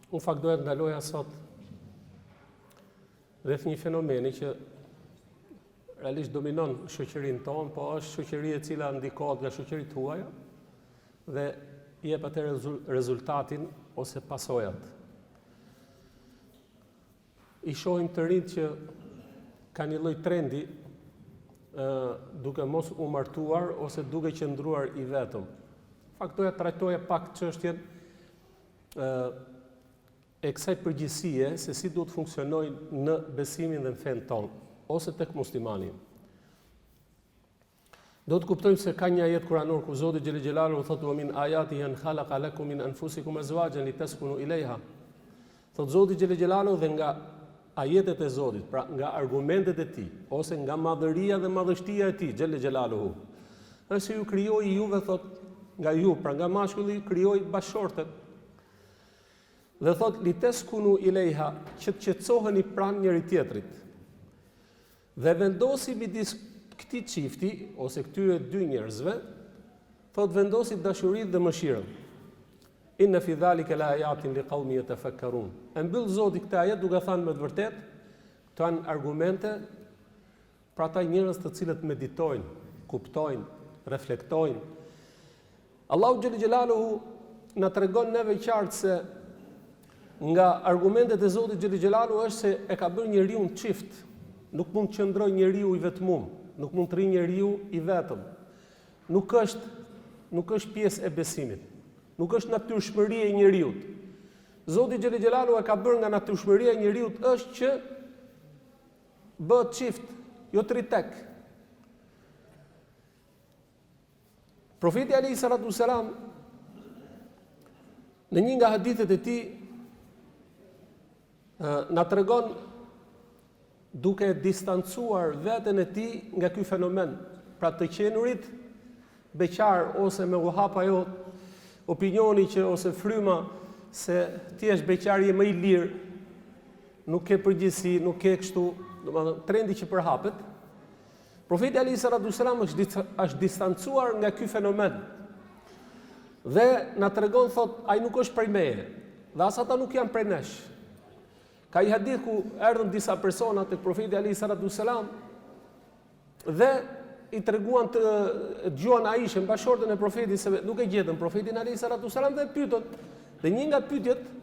Unë fakt doja të ndaloja sot rreth një fenomeni që realisht dominon shoqërinë tonë, po është shoqëri e cila ndikohet nga shoqëritë e huaja dhe jep atë rezultatin ose pasojat. I shohim të rinjtë që kanë një lloj trendi ë duke mos u martuar ose duke qëndruar i vetëm. Fakt doja të trajtoja pak çështjen ë e kësaj përgjegjësie se si duhet të funksionojë në besimin dhe në fenë tonë ose tek muslimani. Do të kuptojmë se ka një ajet kuranor ku Zoti xhele xhelaluhu thotë wa min ayatihi an khalaqa lakum min anfusikum azwajan litaskunu ilayha. Thotë Zoti xhele xhelaluhu dhe nga ajetet e Zotit, pra nga argumentet e tij ose nga madhëria dhe madhështia e tij xhele xhelaluhu. Është se ju krijoi juve thotë nga ju, pra nga mashkulli krijoi bashkëshortet. Dhe thotë litaskunu ilayha, që të qetësoheni pranë njëri tjetrit. Dhe vendosi midis këtij çifti ose këtyre dy njerëzve, thotë vendosi dashurinë dhe mëshirën. Inna fi dhalika la ayatin li qaumin yatafakkarun. E mbyll Zoti këtë ajet duke thënë me të vërtetë, këto janë argumente për ata njerëz të cilët meditojnë, kuptojnë, reflektojnë Allahu xhele xhelaluhu na tregon neve qartë se nga argumentet e Zotit xhele xhelaluhu është se e ka bërë njeriun çift. Nuk mund të qëndrojë njeriu i vetmum, nuk mund të rrijë njeriu i vetëm. Nuk është nuk është pjesë e besimit. Nuk është natyrshmëri e njeriut. Zoti xhele xhelaluhu e ka bërë nga natyrshmëria e njeriut është që bëhet çift, jo të rri tek. Profeti alejhi salatu selam në një nga hadithet e tij na tregon duke distancuar veten e tij nga ky fenomen, pra të qenurit beqar ose me u hap ajo opinioni që ose fryma se ti je beqar je më i lirë, nuk ke përgjegjësi, nuk ke kështu, domethënë trendi që përhapet, Profeti alejhi salatu selam është është distancuar nga ky fenomen. Dhe na tregon thot ai nuk është prej meje dhe as ata nuk janë prej nesh. Ka një hadith ku erdhën disa persona tek profeti alejhi salatu selam dhe i treguan të dëgjuan Aishën, bashkëshorten e profetit se nuk e gjetën profetin alejhi salatu selam dhe e pyetën. Dhe një nga pyetjet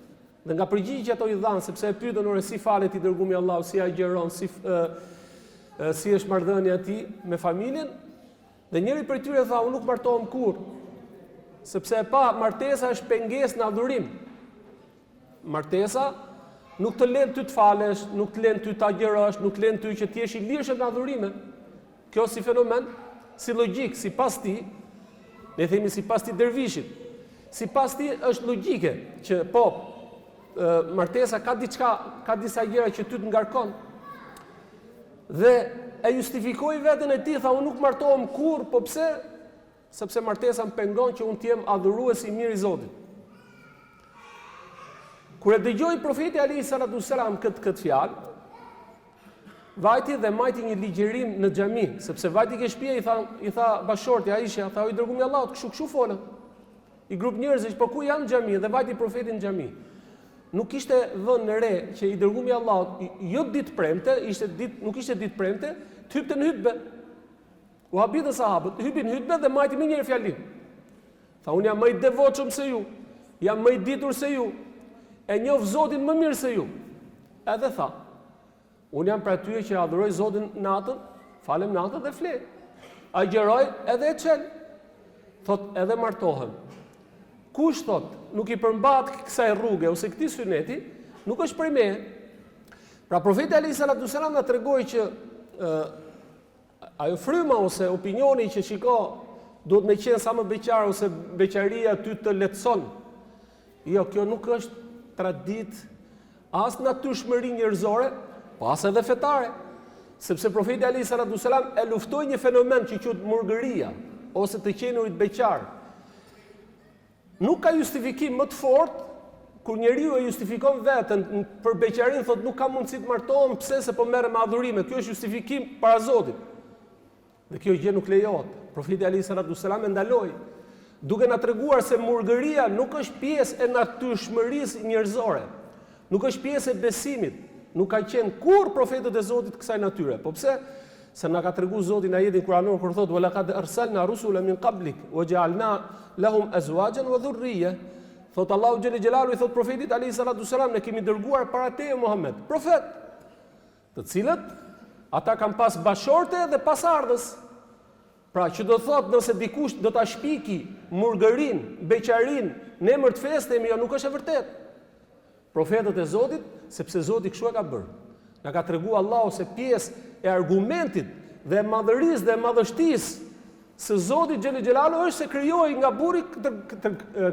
Dhe nga përgjigjet që ato i dhanë, sepse e pyetën ore si falet i dërgumi i Allahut, si agjëron, si ë si është marrëdhënia e tij me familjen, dhe njëri prej tyre tha, unë nuk martohem kurrë, sepse e pa martesa është pengesë në adhurim. Martesa nuk të lën ty të falesh, nuk të lën ty të agjërosh, nuk të lën ty që të jesh i lirshëm në adhurime. Kjo si fenomen, si logjikë, sipas tij, ne themi sipas tij dervishit, sipas tij është logjike që po, martesa ka diçka, ka disa gjëra që ty të ngarkon. Dhe e justifikoi veten e tij, tha unë nuk martohem kurrë, po pse? Sepse martesa më pengon që unë të jem adhurues i mirë i Zotit. Kur e dëgjoi profeti alejhi salatu selam këtë këtë fjalë, vajti dhe majti një ligjërim në xhami, sepse vajti ke shtëpia i tha i tha bashkëshortja Aisha, tha o i dërgumi i Allahut, kështu kështu folën. Një grup njerëzish, po ku janë në xhami dhe vajti profeti në xhami. Nuk kishte vënë re që i dërgumi i Allahut, jo ditë premte, ishte ditë, nuk ishte ditë premte, të hypte në hutbe. U habitën sahabët, hypi në hutbe dhe majti menjëherë fjalim. Tha unë jam më i devotshëm se ju, jam më i ditur se ju, e njoh Zotin më mirë se ju. Edhe tha, unë jam prej atyre që adhuroj Zotin natën, falem natën dhe fle. Agjëroj edhe e çel. Thot edhe martohem. Kush thot nuk i përmbahet kësaj rruge ose këtij syneti, nuk është prej meje. Pra profeti alejhi salatu selam na tregoi që ë Ajo fryma ose opinioni që shiko duhet me qenë sa më beqar ose beqaria ty të lehtëson. Jo, kjo nuk është traditë as natyrshmëri njerëzore, po as edhe fetare. Sepse profeti alejhi salatu selam e luftoi një fenomen që quhet murgëria ose të qenurit beqar. Nuk ka justifikim më të fortë kur njeriu e justifikon veten për beqarinë, thotë nuk kam mundësi të martohem, pse se po merrem me adhurime. Kjo është justifikim para Zotit. Dhe kjo gjë nuk lejohet. Profeti alejhi salatu selam e ndaloi. Duke na treguar se murgëria nuk është pjesë e natyrshmërisë njerëzore, nuk është pjesë e besimit, nuk ka qenë kurrë profetët e Zotit kësaj natyre. Po pse? Se na ka tregu Zoti në ajetin kuranor kur thotë: "Wa laqad arsalna rusulan min qablik wa ja'alna lahum azwajan wa dhurriyya." Thotë Allahu xhele xhelaluhu i thotë profetit alayhi salatu selam, ne kemi dërguar para teje Muhammed, profet, të cilët ata kanë pas bashkëshorte dhe pasardhës. Pra që do thotë nëse dikush do ta shpiki murgërinë, beqarinë në emër të fesë, themi jo nuk është e vërtetë. Profetët e Zotit, sepse Zoti kështu e ka bërë. Na ka tregu Allahu se pjesë e argumentit dhe e madhërisë dhe e madhështisë së Zotit xhele xhelaluhu është se krijoi nga burri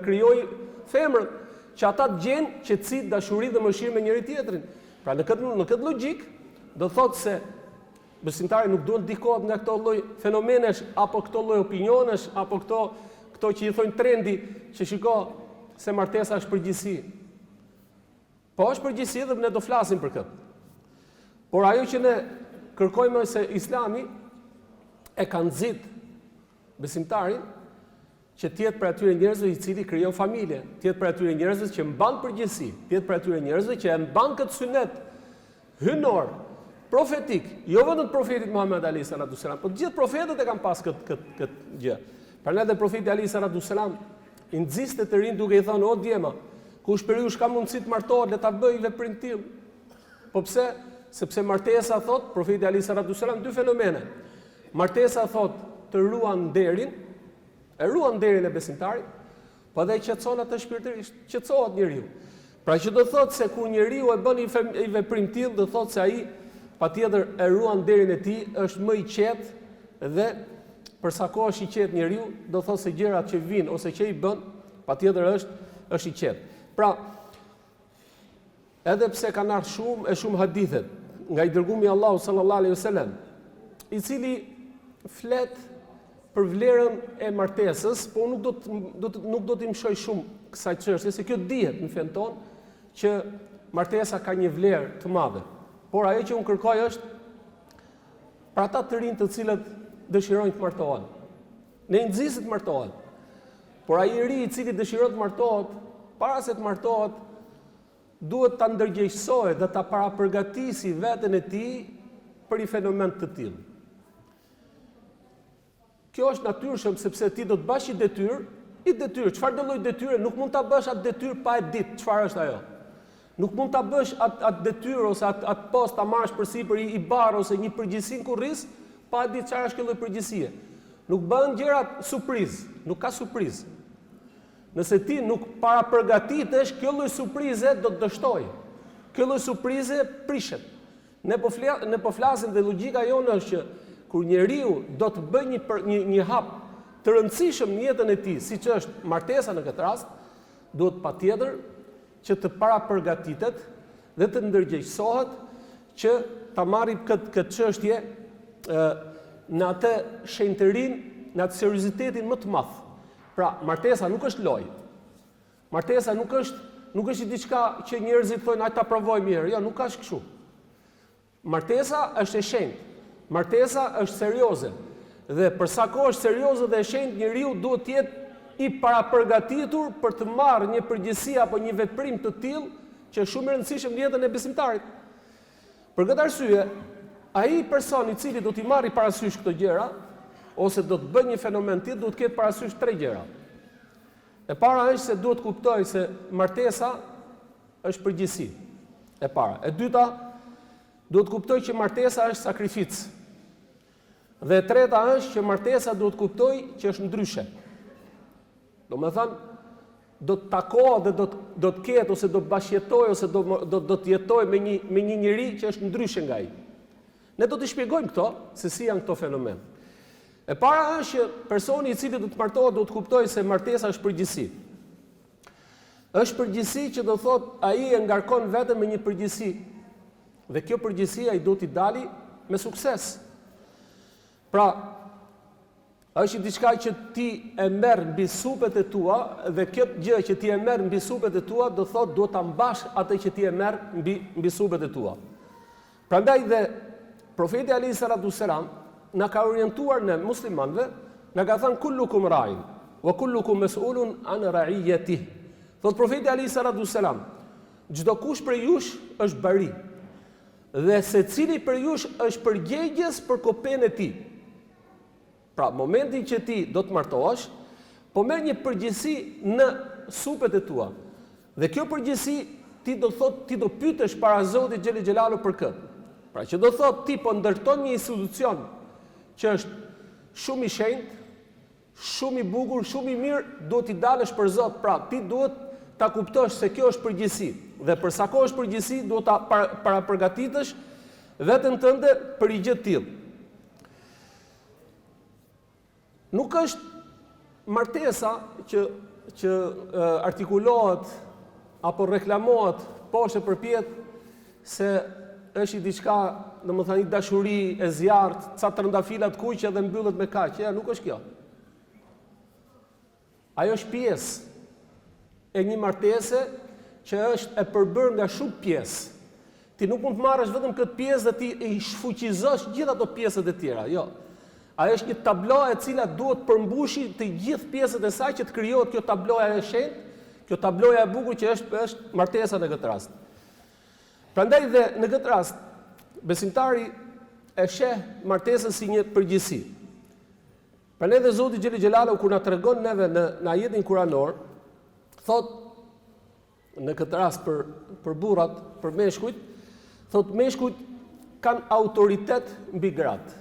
krijoi femrën që ata të gjejnë qetësi, dashuri dhe mëshirë me njëri tjetrin. Pra në këtë në këtë logjikë do thotë se Besimtari nuk duhet të ndikohet nga këto lloj fenomenesh apo këto lloj opinionesh apo këto këto që i thonë trendi që shiko se martesa është përgjegjësi. Po është përgjegjësi dhe ne do flasim për këtë. Por ajo që ne kërkojmë është se Islami e ka nxit besimtarin që të jetë prej atyre njerëzve i cili krijon familje, të jetë prej atyre njerëzve që mban përgjegjësi, të jetë prej atyre njerëzve që e mban këtë synet hyjnor, profetik, jo vetëm të profetit Muhammed alayhi salatu selam, por të gjithë profetët e kanë pas këtë këtë këtë gjë. Prandaj dhe profeti alayhi salatu selam i nxiste të rinjtë duke i thënë o djema, kush prej jush ka mundësi të martohet, le ta bëjë veprim të tillë. Po pse? Sepse martesa thot profeti alayhi salatu selam dy fenomene. Martesa thot të ruan nderin, e ruan nderin e besimtarit, po edhe e qetëson atë shpirtërisht, qetësohet njeriu. Pra që do thotë se kur njeriu e bën një veprim të tillë, do thotë se ai patjetër e ruan nderin e tij, është më i qetë dhe për sa kohë është i qetë njeriu, do thotë se gjërat që vijnë ose që i bën, patjetër është është i qetë. Pra, Edhe pse kanë ardhur shumë e shumë hadithe nga i dërgumi i Allahut sallallahu alaihi wasallam, i cili flet për vlerën e martesës, po nuk do të do të nuk do t'i mëshoj shumë kësaj çështje, se kjo dihet në fenë tonë që martesa ka një vlerë të madhe. Por ajo që unë kërkoj është për ata të rinj të cilët dëshirojnë të martohen. Ne i nxisim të martohen. Por ai i ri i cili dëshiron të martohet, para se të martohet, duhet ta ndërgjegjësojë dhe ta parapërgatisi veten e tij për një fenomen të tillë. Kjo është natyrshëm sepse ti do të bash një detyrë, një detyrë, çfarëdo lloj detyre, nuk mund ta bësh atë detyrë pa e ditë çfarë është ajo. Nuk mund ta bësh atë atë detyrë ose atë atë post ta marrësh përsipër i, i barrë ose një përgjegjësi në kurriz, pa e ditë çfarë është kjo lloj përgjegjësie. Nuk bëhen gjërat surprizë, nuk ka surprizë. Nëse ti nuk parapërgatitesh, kjo lloj surprize do të dështojë. Kjo lloj surprize prishet. Ne po fla, ne po flasim dhe logjika jonë është që kur njeriu do të bëjë një për, një një hap të rëndësishëm në jetën e tij, siç është martesa në këtë rast, duhet patjetër që të parapërgatitet dhe të ndërgjegjësohet që ta marri këtë këtë çështje ë në atë shenjtërinë, në atë seriozitetin më të madh. Pra, martesa nuk është lojë. Martesa nuk është nuk është diçka që njerëzit thonë hajt ta provojmë një herë. Jo, nuk është kështu. Martesa është e shenjtë. Martesa është serioze. Dhe për sa kohë është serioze dhe e shenjtë, njeriu duhet të jetë i parapërgatitur për të marrë një përgjegjësi apo një veprim të tillë që është shumë i rëndësishëm në jetën e besimtarit. Për këtë arsye, ai person i cili do t'i marrë parasysh këto gjëra ose do të bëjë një fenomen të tillë, duhet të ketë parasysh tre gjëra. E para është se duhet të kuptojë se martesa është përgjegjësi. E para. E dyta, duhet të kuptojë që martesa është sakrificë. Dhe e treta është që martesa duhet të kuptojë që është ndryshe. Domethënë, do të takohet dhe do të do të ketë ose do të bashkëjetojë ose do do do të jetojë me një me një njeri që është ndryshe nga ai. Ne do t'i shpjegojmë këto se si janë këto fenomen. E para është që personi i cili do të martohet duhet të kuptojë se martesa është përgjegjësi. Është përgjegjësi që do thotë ai e ngarkon veten me një përgjegjësi. Dhe kjo përgjegjësi ai duhet t'i dali me sukses. Pra, është diçka që ti e merr mbi supet e tua dhe kjo gjë që ti e merr mbi supet e tua do thotë duhet ta mbash atë që ti e merr mbi mbi supet e tua. Prandaj dhe profeti alayhi salatu selam na ka orientuar ne muslimanëve, na ka thënë kullukum ra'in. Wa kullukum mas'ulun an ra'iyatihi. Thotë profeti alayhi salatu wasalam, çdokush prej jush është bari dhe secili prej jush është përgjegjës për kopenë e tij. Pra, momentin që ti do të martohesh, po merr një përgjegjësi në supet e tua. Dhe kjo përgjegjësi ti do të thotë ti do pyetesh para Zotit xhele xhelaluhu për këtë. Pra që do të thotë ti po ndërton një institucion që është shumë i shenjtë, shumë i bukur, shumë i mirë, duhet t'i dalësh për Zot. Pra, ti duhet ta kuptosh se kjo është përgjegjësi. Dhe për sa kohë është përgjegjësi, duhet ta parapërgatitësh veten tënde për një gjë të tillë. Nuk është martesa që që artikulohet apo reklamohet poshtë e përpjetë se është i diçka, domethënë një dashuri e zjarrtë, ca trëndafila të kuqe dhe mbyllet me kaq. Ja, nuk është kjo. Ajo është pjesë e një martese që është e përbërë nga shumë pjesë. Ti nuk mund të marrësh vetëm këtë pjesë dhe t'i shfuqizosh gjithë ato pjesët e tjera. Jo. Ajo është një tablo e cila duhet të përmbushi të gjithë pjesët e saj që të krijohet kjo tabloja e shenjtë, kjo tabloja e bukur që është është martesa në këtë rast. Prandaj dhe në këtë rast besimtari e sheh martesën si një përgjegjësi. Prandaj dhe Zoti xhele xhelaluhu kur na tregon neve në në ajetin kuranor, thotë në këtë rast për për burrat, për meshkujt, thotë meshkujt kanë autoritet mbi gratë.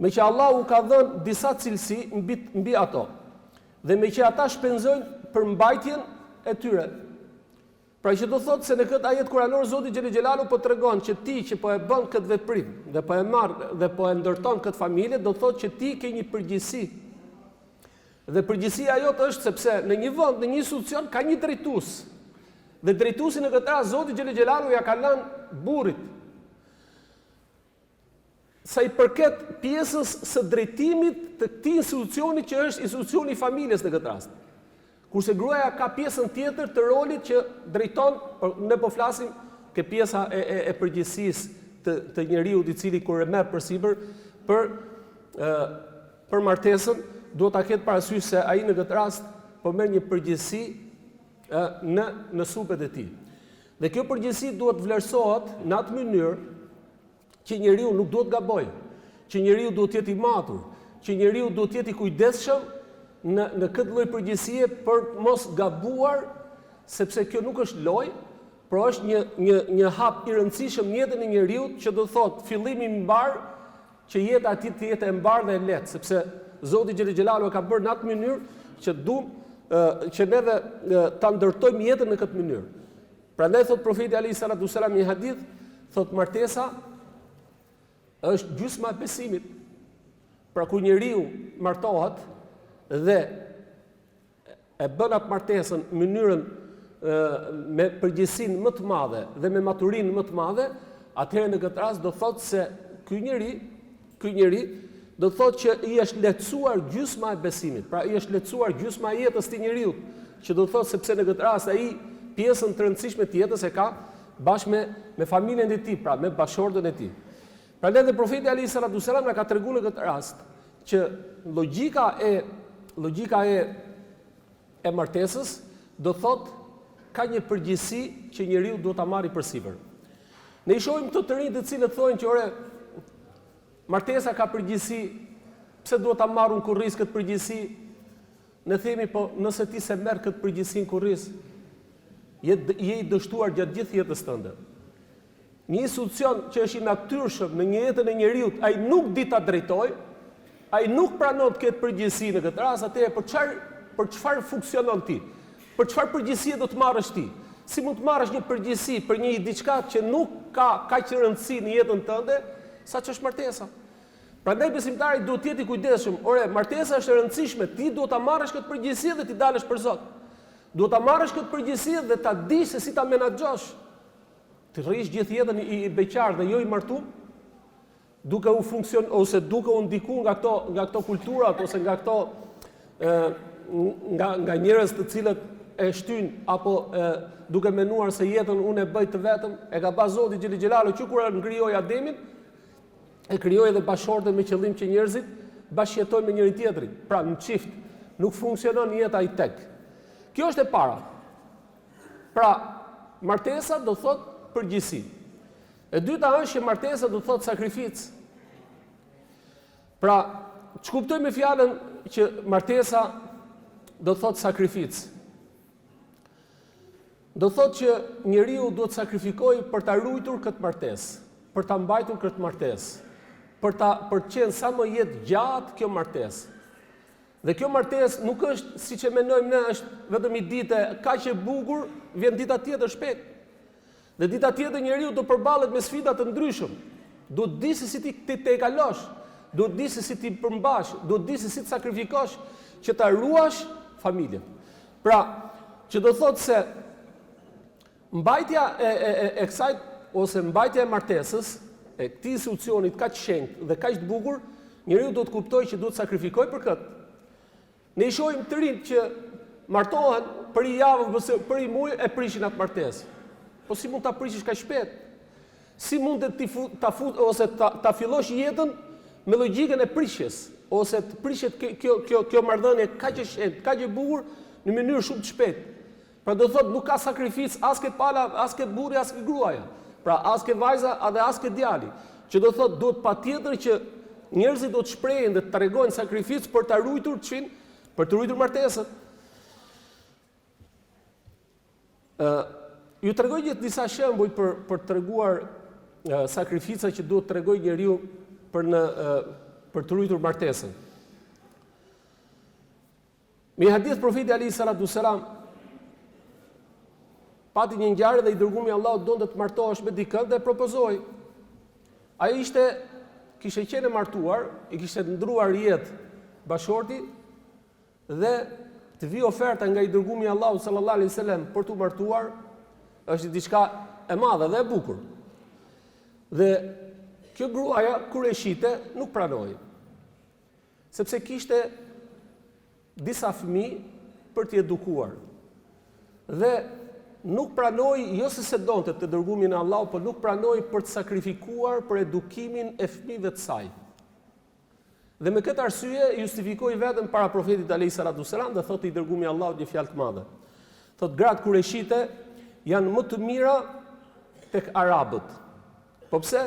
Meqë Allahu u ka dhënë disa cilësi mbi mbi ato. Dhe meqë ata shpenzojnë për mbajtjen e tyre. Pra që do thotë se në këtë ajet kuranor Zoti xhele xhelaluhu po tregon që ti që po e bën këtë veprim dhe po e marr dhe po e ndërton këtë familje, do thotë që ti ke një përgjegjësi. Dhe përgjegjësia jote është sepse në një vend, në një institucion ka një drejtues. Dhe drejtuesi në këtë rast Zoti xhele xhelaluhu ia ka lënë burrit. Sa i përket pjesës së drejtimit të këtij institucioni që është institucioni i familjes në këtë rast. Kurse gruaja ka pjesën tjetër të rolit që drejton, por ne po flasim ke pjesa e e, e përgjegjësisë të të njeriut i cili kur e merr përsipër për ë për martesën, duhet ta ketë parasysh se ai në këtë rast po merr një përgjegjësi ë në në supet e tij. Dhe kjo përgjegjësi duhet të vlerësohet në atë mënyrë që njeriu nuk duhet të gabojë, që njeriu duhet të jetë i matur, që njeriu duhet të jetë i kujdesshëm në në këtë lloj përgjegjësie për të mos gabuar, sepse kjo nuk është lojë, por është një një një hap i rëndësishëm në jetën e njeriut që do të thotë fillimi i mbarë që jeta e tij të jetë e mbarë dhe e lehtë, sepse Zoti xhele xhelaluhu e ka bërë në atë mënyrë që duam që neve ta ndërtojmë jetën në këtë mënyrë. Prandaj thot profeti alayhi salatu selam në një hadith, thot martesa është gjysma e besimit. Pra kur njeriu martohet dhe e bën atë martesën në mënyrën me përgjegjësinë më të madhe dhe me maturinë më të madhe, atëherë në këtë rast do thotë se ky njeri, ky njeri do të thotë që i është lehtësuar gjysma e besimit, pra i është lehtësuar gjysma e jetës të njeriut, që do të thotë sepse në këtë rast ai pjesën të rëndësishme të jetës e ka bashkë me me familjen e tij, pra me bashkëshorten e tij. Prandaj dhe profeti alayhi salatu selam na ka treguar në këtë rast që logjika e logjika e e martesës do thotë ka një përgjegjësi që njeriu duhet ta marrë përsipër. Ne i shohim këto të rinj të cilët thonë që ore Martesa ka përgjegjësi, pse duhet ta marr unë kurriz këtë përgjegjësi? Ne themi po nëse ti s'e merr këtë përgjegjësi në kurriz, je je i dështuar gjatë gjithë jetës tënde. Një institucion që është i natyrshëm në një jetën e njeriut, ai nuk di ta drejtojë, ai nuk pranon të ketë përgjegjësi në këtë rast, atëherë për çfarë për çfarë funksionon ti? Për çfarë përgjegjësie do të marrësh ti? Si mund të marrësh një përgjegjësi për një diçka që nuk ka kaq rëndësi në jetën tënde, sa ç'është martesa? Prandaj besimtari duhet të jetë i kujdesshëm. Ore, martesa është e rëndësishme, ti duhet ta marrësh këtë përgjegjësi dhe t'i dalësh për Zot. Duhet ta marrësh këtë përgjegjësi dhe ta dish se si ta menaxhosh. Të rrish gjithë jetën i, i beqar dhe jo i martuar, duke u funksion ose duke u ndiku nga këto nga këto kulturat ose nga këto ë nga nga njerëz të cilët e shtyjnë apo e, duke menduar se jetën unë e bëj të vetëm, e ka ba Zoti xhele xhelaluhu që kur e krijoi Ademin, e krijoi edhe bashkëshorten me qëllim që njerëzit bashkëjetojnë me njëri tjetrin, pra në çift. Nuk funksionon jeta i tek. Kjo është e para. Pra, martesa do thotë përgjegjësi. E dyta është që martesa do thotë sakrificë. Pra, ç'kuptoj me fjalën që martesa do thotë sakrificë? Do thotë që njeriu duhet të sakrifikojë për ta ruajtur këtë martesë, për ta mbajtur këtë martesë, për ta për të qenë sa më jetëgjatë kjo martesë. Dhe kjo martesë nuk është siç e mendojmë ne, është vetëm një ditë kaq e bukur, vjen dita tjetër shpejt. Dhe dita tjetër njeriu do përballet me sfida të ndryshëm. Duhet të di se si t'i t'i tejkalosh, duhet të di se si t'i përmbash, duhet të di se si të sakrifikosh që ta ruash familjen. Pra, që do thotë se mbajtja e, e, e, e kësaj ose mbajtja e martesës, e këtij institucioni kaq shenjtë dhe kaq të bukur, njeriu duhet të kuptojë që duhet të sakrifikojë për këtë. Ne i shohim të rinjtë që martohen për një javë ose për një muaj e prishin atë martesë. Po si mund ta prishësh kaq shpejt? Si mund të ti ta fut ose ta ta fillosh jetën me logjikën e prishjes ose të prishet kjo kjo kjo marrëdhënie kaq e shenjtë, kaq e bukur në mënyrë shumë të shpejtë. Pra do thotë nuk ka sakrificë as ke pala, as ke burri, as ke gruaja. Pra as ke vajza dhe as ke djali. Që do thotë duhet patjetër që njerëzit duhet të shprehin dhe të tregojnë sakrificë për ta ruajtur çin, për të ruajtur martesën. Ë ju tregoj një disa shembuj për për të treguar sakrifica që duhet të tregojë njeriu për në për të ruajtur martesën. Me një hadith profeti alejhi salatu selam pati një ngjarje dhe i dërgumi i Allahut donte të martohesh me dikën dhe e propozoi. Ajo ishte kishte qenë e martuar, i kishte ndruar jetë bashkëshorti dhe të vijë oferta nga i dërgumi i Allahut sallallahu alaihi wasallam për t'u martuar është diçka e madhe dhe e bukur. Dhe kjo gruaja kur e shihte nuk pranoi. Sepse kishte disa fëmijë për t'i edukuar. Dhe nuk pranoi, jo se s'e donte të dërgumin e Allahut, por nuk pranoi për të sakrifikuar për edukimin e fëmijëve të saj. Dhe me këtë arsye justifikoi veten para profetit alayhi salatu selam dhe thotë i dërgumi i Allahut një fjalë të madhe. Thotë gratë kurejshite janë më të mira tek arabët. Po pse?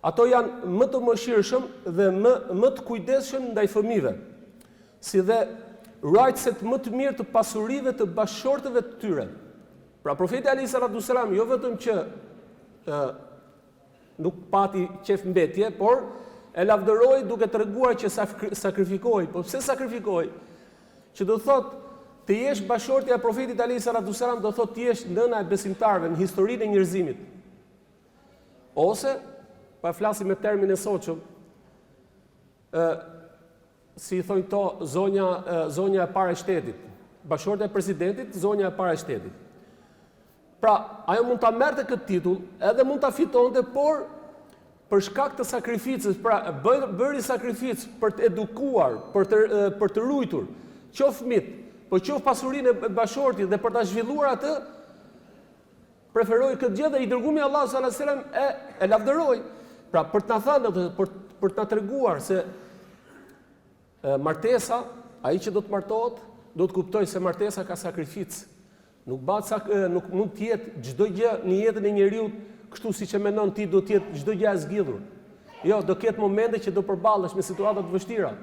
Ato janë më të mëshirshëm dhe më më të kujdesshëm ndaj fëmijëve, si dhe ruajtëset më të mirë të pasurive të bashkëshortëve të tyre. Pra profeti alayhi salatu selam jo vetëm që ë nuk pati qef mbetje, por e lavdëroi duke treguar që sakrifikoi. Po pse sakrifikoi? Që do të thotë të jesh bashkëshortja e profetit alayhi salatu selam do thotë të jesh nëna e besimtarëve në historinë e njerëzimit. Ose, po e flasim me termin e sotshëm, ë si i thonë këto zonja zonja e parë e shtetit, bashkëshortja e presidentit, zonja e parë e shtetit. Pra, ajo mund ta merrte këtë titull, edhe mund ta fitonte, por për shkak të sakrificës, pra bëri sakrificë për të edukuar, për të për të ruajtur qoftë fëmijët, po qoftë pasurinë e bashkëshortit dhe për ta zhvilluar atë, preferoi këtë gjë dhe i dërgumi i Allahut sallallahu alaihi wasallam e e lavdëroi. Pra për të na thënë atë, për për të na treguar se e, martesa, ai që do të martohet, do të kuptojë se martesa ka sakrificë. Nuk bëhet sak, nuk mund të jetë çdo gjë në jetën e njeriut kështu siç e mendon ti do të jetë çdo gjë e zgjidhur. Jo, do ketë momente që do përballesh me situata të vështira.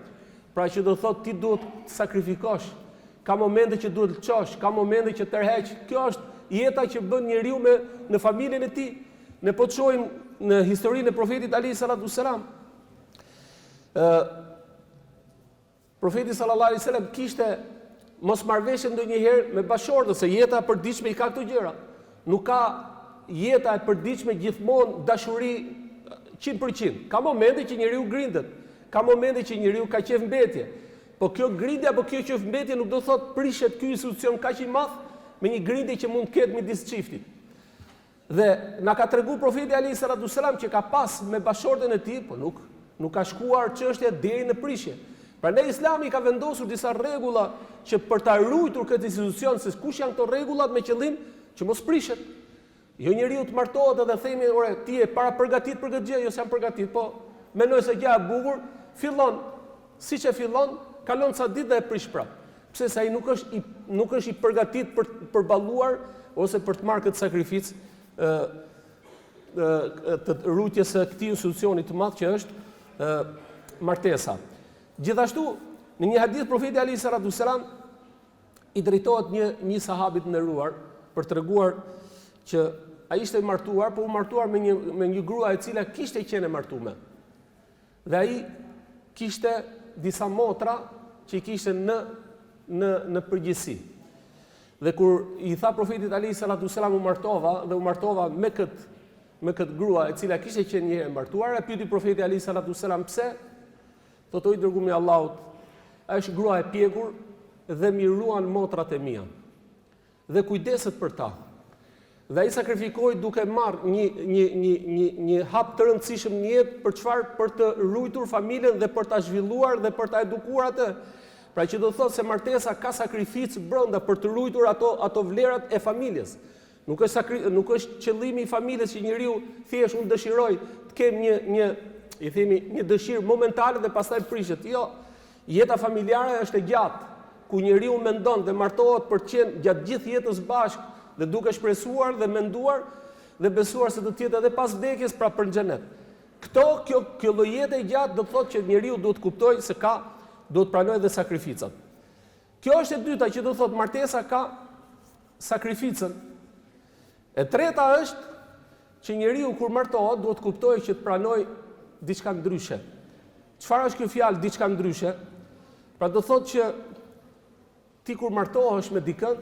Pra që do thotë ti duhet të sakrifikosh, Ka momente që duhet të lëshosh, ka momente që tërheq. Kjo është jeta që bën njeriu me në familjen e tij. Ne po të shohim në historinë e profetit alayhi salatu selam. Ë Profeti sallallahu alaihi wasallam kishte mosmarrëveshje ndonjëherë me bashkëshorten se jeta e përditshme i ka këto gjëra. Nuk ka jeta e përditshme gjithmonë dashuri 100%. Ka momente që njeriu grindet, ka momente që njeriu ka qejf mbetje. Po kjo grindje apo kjo qejfmbetje nuk do të thotë prishet ky institucion kaq i madh me një grindje që mund të ketë midis çiftit. Dhe na ka tregu profeti alayhi salatu selam që ka pas me bashkëshorten e tij, po nuk nuk ka shkuar çështja deri në prishje. Prandaj Islami ka vendosur disa rregulla që për ta ruajtur këtë institucion se kush janë këto rregullat me qëllim që mos prishet. Jo njeriu të martohet edhe themi, ore, ti je parapërgatit për këtë gjë, jo s'jam përgatit, po mendoj se gjë e bukur, fillon siç e fillon, kalon ca ditë dhe e prish prapë. Pse se ai nuk është i nuk është i përgatit për të përballuar ose për të marrë këtë sakrificë ë të ruajtjes së këtij institucioni të madh që është ë martesa. Gjithashtu, në një hadith profeti alejhi salatu selam i drejtohet një një sahabi të nderuar për të treguar që ai ishte i martuar, po u martuar me një me një grua e cila kishte qenë e martume. Dhe ai kishte disa motra që i kishte në në në përgjithësi. Dhe kur i tha profetit alejhi salatu selam u martova dhe u martova me kët me kët grua e cila kishte qenë një herë e martuar, e pyeti profeti alejhi salatu selam pse? Thotë o i dërgumi i Allahut, është grua e pjekur dhe m'i ruan motrat e mia. Dhe kujdeset për ta. Dhe ai sakrifikoi duke marrë një një një një një hap të rëndësishëm në jetë për çfarë? Për të ruajtur familjen dhe për ta zhvilluar dhe për ta edukuar atë. Pra që do të thotë se martesa ka sakrificë brenda për të ruajtur ato ato vlerat e familjes. Nuk është sakri, nuk është qëllimi i familjes që njeriu thjesht unë dëshiroj të kem një një i themi një dëshirë momentale dhe pastaj prishet. Jo. Jeta familjare është e gjatë, ku njeriu mendon dhe martohet për të qenë gjatë gjithë jetës bashkë dhe duke shpresuar dhe menduar dhe besuar se do të jetë edhe pas vdekjes, pra për në xhenet. Këto, kjo, kjo lloj jete e gjatë do të thotë që njeriu duhet të kuptojë se ka, duhet të pranojë dhe sakrificat. Kjo është e dyta që do të thotë martesa ka sakrificën. E treta është që njeriu kur martohet duhet të kuptojë që të pranojë diçka ndryshe. Çfarë është kjo fjalë diçka ndryshe? Pra do thotë që ti kur martohesh me dikënd,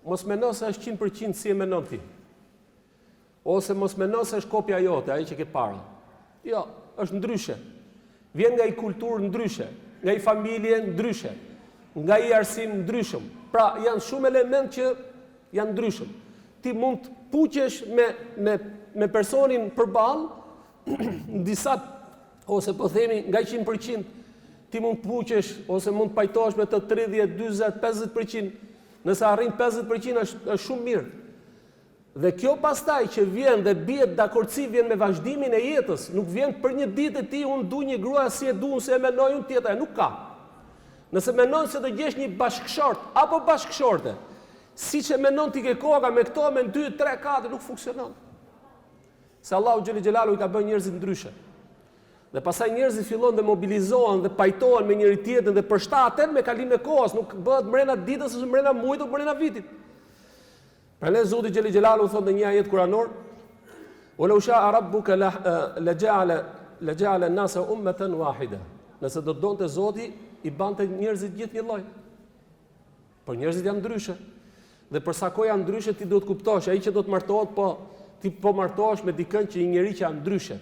mos mendo se është 100% si e mendon ti. Ose mos mendo se është kopja jote, ai që ke para. Jo, është ndryshe. Vjen nga i kulturë ndryshe, nga i familje ndryshe, nga i arsim ndryshëm. Pra, janë shumë element që janë ndryshëm. Ti mund të puqesh me, me, me personin përballë, në disa, ose po themi nga 100%, ti mund të puqesh ose mund të pajtohesh me të 30, 40, 50%, nëse arrin 50% është, është shumë mirë. Dhe kjo pastaj që vjen dhe bie dakordësi vjen me vazhdimin e jetës, nuk vjen për një ditë e ti unë du një grua si e du unë si e mendoj unë tjetra, nuk ka. Nëse mendon se do gjesh një bashkëshort apo bashkëshorte, siç e mendon ti ke koka me këto me 2 3 4 nuk funksionon. Se Allahu xhele xhelaluhu i ka bërë njerëzit ndryshe. Dhe pastaj njerëzit fillojnë dhe mobilizohen dhe pajtohen me njëri tjetrin dhe përshtaten me kalimin e kohës, nuk bëhet mrena ditës ose mrena muajit ose mrena vitit. Prandaj Zoti xhele xhelaluhu thotë në një ajet kuranor: "Wa law sha'a rabbuka la la ja'ala la ja'ala an-nasa ummatan wahida." Nëse do të donte Zoti, i bante njerëzit gjithë një lloj. Por njerëzit janë ndryshe. Dhe për sa kohë janë ndryshe, ti duhet të kuptosh, ai që do të martohet, po ti po martohesh me dikën që një njeri që janë ndryshe.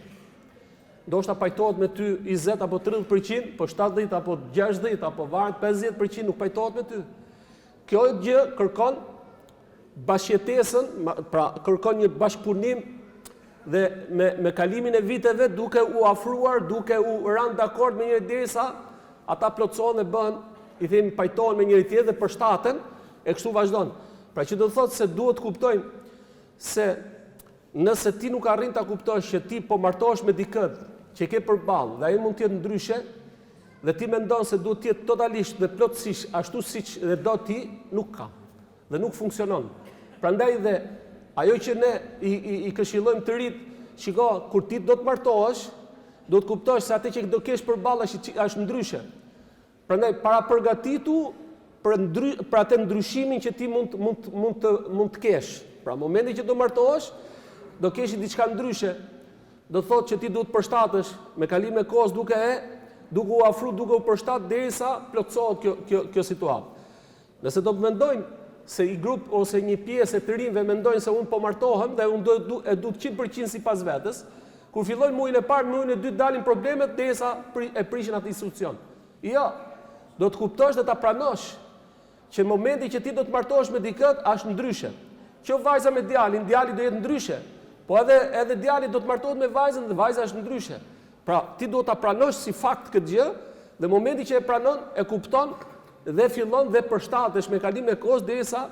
Ndoshta pajtohet me ty 20 apo 30%, po 70 apo 60 apo varet 50% nuk pajtohet me ty. Kjo gjë kërkon bashkëjetesën, pra kërkon një bashkëpunim dhe me me kalimin e viteve duke u afruar, duke u rënë dakord me njëri derisa ata plotësohen dhe bëhen, i themi pajtohen me njëri tjetrin dhe përshtaten e kështu vazhdon. Pra që do të thotë se duhet të kuptojmë se nëse ti nuk arrin ta kuptosh që ti po martohesh me dikë që ke përballë dhe ai mund të jetë ndryshe, Dhe ti mendon se duhet të jetë totalisht dhe plotësisht ashtu siç e do ti, nuk ka. Dhe nuk funksionon. Prandaj dhe ajo që ne i, i, i këshillojmë të rinjtë, shiko, kur ti do të martohesh, duhet të kuptosh se atë që do kesh përballë është është ndryshe. Prandaj parapërgatitu për ndry, për atë ndryshimin që ti mund mund mund të mund të kesh. Pra momentin që do martohesh, do kesh diçka ndryshe. Do të thotë që ti duhet të përshtatesh me kalimin e kohës duke e duke u afru, duke u përshtat derisa plotësohet kjo kjo kjo situatë. Nëse do të mendojmë se i grup ose një pjesë e të rinjve mendojnë se unë po martohem dhe unë do du, e du 100% sipas vetes, kur fillojnë muajin e parë, muajin e dytë dalin problemet derisa pri, e prishin atë institucion. Jo, do të kuptosh dhe ta pranosh Që në momentin që ti do të martohesh me dikë, është ndryshe. Kjo vajza me djalin, djali do jetë ndryshe. Po edhe edhe djali do të martohet me vajzën dhe vajza është ndryshe. Pra, ti duhet ta pranosh si fakt këtë gjë dhe momenti që e pranon, e kupton dhe fillon dhe përshtatesh me kalimin e kohës derisa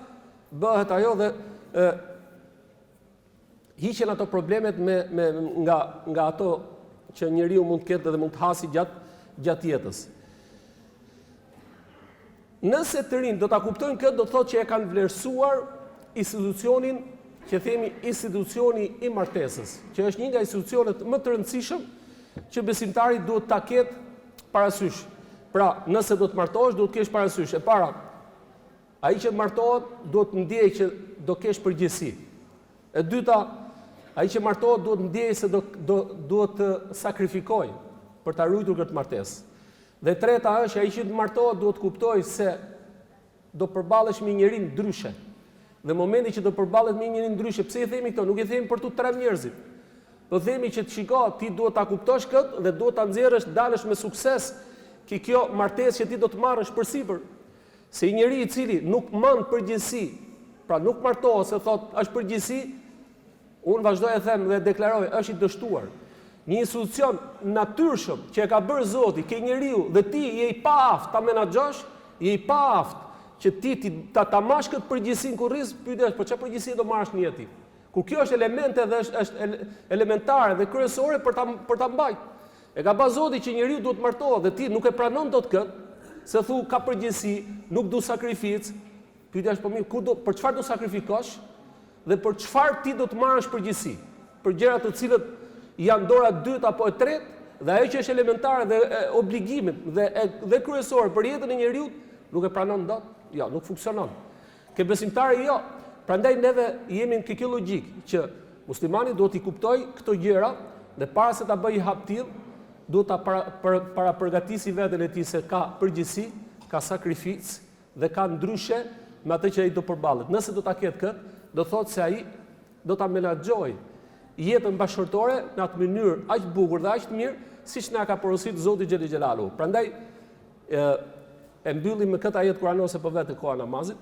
bëhet ajo dhe e, hiqen ato problemet me me nga nga ato që njeriu mund të ketë dhe mund të hasi gjatë gjatë jetës. Nëse të rinjtë do ta kuptojnë këtë, do të thotë që e kanë vlerësuar institucionin që themi institucioni i martesës, që është një nga institucionet më të rëndësishëm që besimtari duhet ta ketë parasysh. Pra, nëse do të martohesh, duhet të kesh parasysh. E para, ai që martohet duhet të ndjejë që do kesh përgjegjësi. E dyta, ai që martohet duhet të ndjejë se do do duhet të sakrifikojë për ta ruajtur këtë martesë. Dhe e treta është që ai që martohet duhet të kuptojë se do përballesh me një njeri ndryshe. Dhe momenti që do përballet me një njeri ndryshe, pse i themi këto? Nuk i themi për t'u tremb njerëzit. Po themi që të shiko, ti duhet ta kuptosh këtë dhe duhet ta nxjerrësh, dalësh me sukses ke kjo martesë që ti do të marrësh përsipër. Se një njeri i cili nuk mban përgjegjësi, pra nuk martohet se thotë është përgjegjësi, unë vazhdoj e them dhe deklaroj, është i dështuar. Një institucion natyrshëm që e ka bërë Zoti ke njeriu dhe ti je i paaftë ta menaxhosh, je i paaftë që ti ti ta ta marrësh këtë përgjegjësi në kurriz, pyetja është po çfarë përgjegjësie do marrësh në jetë ti? Kur kjo është elemente dhe është është elementare dhe kryesore për ta për ta mbajt. E ka ba Zoti që njeriu duhet të martohet dhe ti nuk e pranon dot këtë, se thu ka përgjegjësi, nuk du sakrificë. Pyetja është po mirë, ku do për çfarë do sakrifikosh dhe për çfarë ti do të marrësh përgjegjësi? Për gjëra të cilët janë dora e dytë apo e tretë dhe ajo që është elementare dhe e, obligimit dhe e, dhe kryesore për jetën e njeriut, nuk e pranon dot. Jo, nuk funksionon. Ke besimtari jo. Prandaj neve jemi në këtë logjikë që muslimani duhet t'i kuptojë këto gjëra dhe para se ta bëjë hap të tillë, duhet ta para, para, para përgatisi veten e tij se ka përgjegjësi, ka sakrificë dhe ka ndryshe me atë që ai do përballet. Nëse do ta ketë këtë, do thotë se ai do ta menaxhojë jetën bashkëshortore në atë mënyrë aq të bukur dhe aq të mirë siç na ka porositur Zoti xhele xhelaluhu. Prandaj e E mbyllim me këtë ajet kuranor se po vete koha e namazit.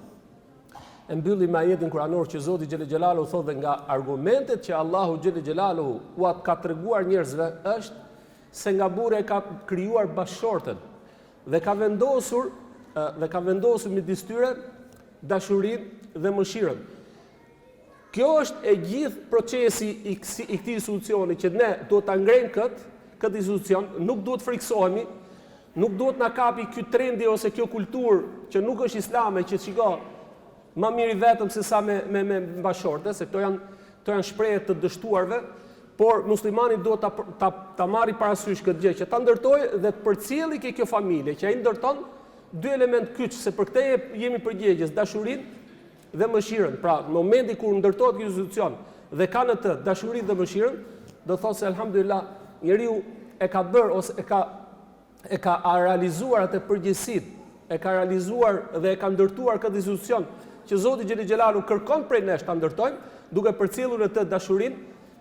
E mbyllim me ajetin kuranor që Zoti xhele xhelaluhu thotë dhe nga argumentet që Allahu xhele xhelaluhu ua ka treguar njerëzve është se nga burri e ka krijuar bashkëshorten dhe ka vendosur dhe ka vendosur midis tyre dashurinë dhe mëshirën. Kjo është e gjithë procesi i kësi, i këtij institucioni që ne duhet ta ngrejmë kët, këtë institucion, nuk duhet frikësohemi, nuk duhet na kapi ky trendi ose kjo kulturë që nuk është islame, që shiko, ma mirë i vetëm se sa me me me bashkëshorte, se këto janë këto janë shprehje të dështuarve, por muslimani duhet ta ta ta marrë parasysh këtë gjë që ta ndërtojë dhe të përcjelli ke kjo familje që ai ndërton dy element kyç se për këtë jemi përgjegjës, dashurinë dhe mëshirën. Pra, në momentin kur ndërtohet ky institucion dhe ka në të dashurinë dhe mëshirën, do thotë se elhamdulillah njeriu e ka bërë ose e ka e ka realizuar atë përgjegjësitë, e ka realizuar dhe e ka ndërtuar këtë institucion që Zoti xhele xhelaluhu kërkon prej nesh ta ndërtojmë, duke përcjellur në të dashurinë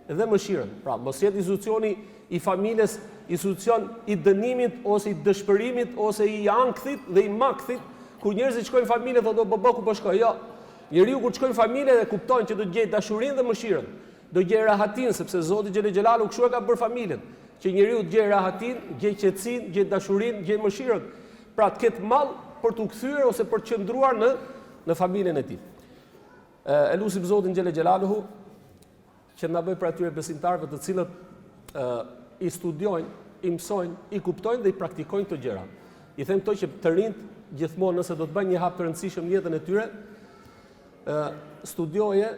dhe mëshirën. Pra, mos jetë institucioni i familjes institucion i dënimit ose i dëshpërimit ose i ankthit dhe i makthit, kur njerëzit shkojnë në familje thotë o baba ku po shkoj. Jo. Njeriu kur shkon në familje dhe kupton që do të gjejë dashurinë dhe mëshirën, do gjejë rahatinë sepse Zoti xhele xhelaluhu kështu e ka bërë familjen, që njeriu të gjejë rahatinë, gjejë qetësinë, gjejë dashurinë, gjejë mëshirën. Pra të ketë mall për t'u kthyer ose për të qëndruar në në familjen e tij. E lusim Zotin xhele xhelaluhu që të na bëjë prej atyre besimtarëve të cilët ë i studiojnë, i mësojnë, i kuptojnë dhe i praktikojnë këto gjëra. I them këto që të rinjtë gjithmonë nëse do të bëjnë një hap të rëndësishëm në jetën e tyre, ë studioje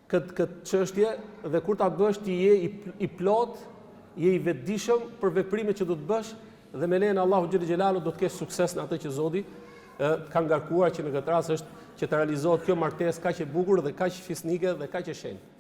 këtë këtë çështje dhe kur ta bësh ti je i, i plot, je i vetëdijshëm për veprimet që do të bësh dhe me lejen e Allahut xhele xhelaluhu do të kesh sukses në atë që Zoti të ka ngarkuar që në këtë rast është që të realizohet kjo martesë kaq e bukur dhe kaq fisnike dhe kaq e shenjtë.